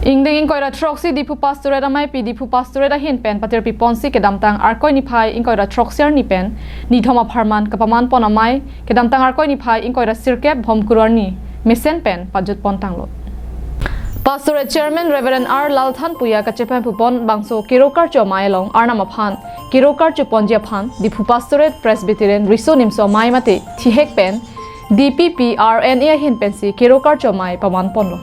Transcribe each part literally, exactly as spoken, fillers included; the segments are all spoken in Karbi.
Ingdeng ingkoi ra throksi Diphu Pastorate ameipi Diphu Pastorate ahin pen patirpi ponsi kedamtang Arkoi niphai ingkoi ra throksi arni pen nithom apharman kapaman pon amei kedamtang Arkoi niphai ingkoi ra sirkep Bhomkuru arni mesen pen pajut pon tanglo. Pastorate Chairman Reverend R Lalthan Puya kachepahemphu pon bangso Kero Karcho Amei along Arnam aphan Kero Karcho ponji aphan Diphu Pastorate Presbyterian Riso Nimso Amei mate thihek pen D P P R N A ahin pensi Kero Karcho Amei paman ponlo.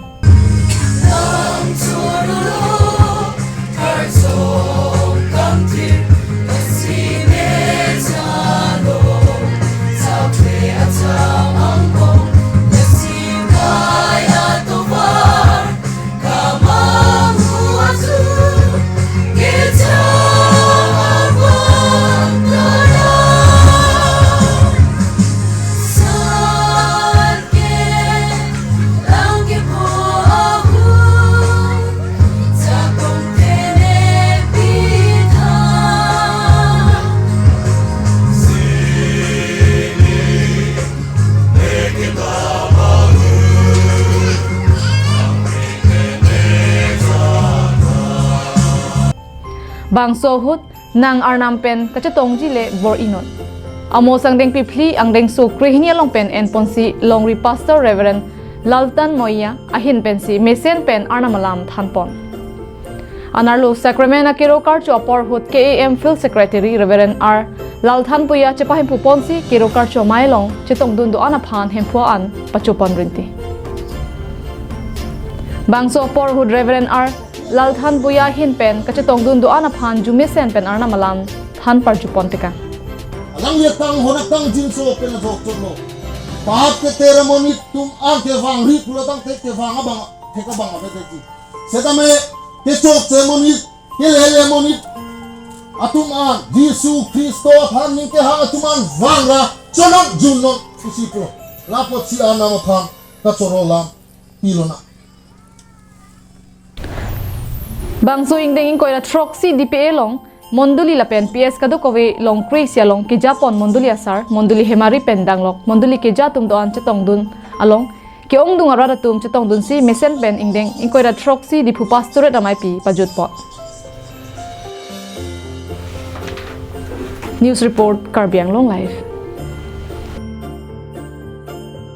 Bangso ahut nang Arnam pen kachetongji le bor-inon. Amo sangdeng piphli angdengso krehini along pen en ponsi longri Pastor Reverend Laltan Moya ahin pensi mesen pen Arnam alam than pon. Anarlo Sacrament a Kero Karcho apor ahut K A M Field Secretary Reverend R Lalthan Puya chepahemphu ponsi Kero Karcho Amei along chetongdun do-an aphan Hemphu an pacho pon rinti. Bangso apor ahut Reverend R Lalthan Puya ahin pen kachetongdun do-an aphan jumesen pen Arnam alam than parju pon tekang. Alangli tang hona tang jinso pen ajok chotlo. Pahat keter amonit atum an kevangri pulo tangte kevang abang thek abang abeteti. Setame kechokche amonit, kelele amonit atum an Jisu Khristo aphan ning kehang atum an vangra chonat junnon pusi pulo. Lapotsi Arnam aphan kachoro alam pilonang. Bangso ingdeng ingkoi ra throksi D P A along mondoli lapen P S kadokave longkre isi along keja pon mondoli asar, mondoli hemari pen danglok, mondoli keja atum do-an chetongdun along ke-ongdung arat atum chetongdunsi mesen pen ingdeng ingkoi ra throksi Diphu Pastorate ameipi pajut pon. News report, Karbi Anglong Live.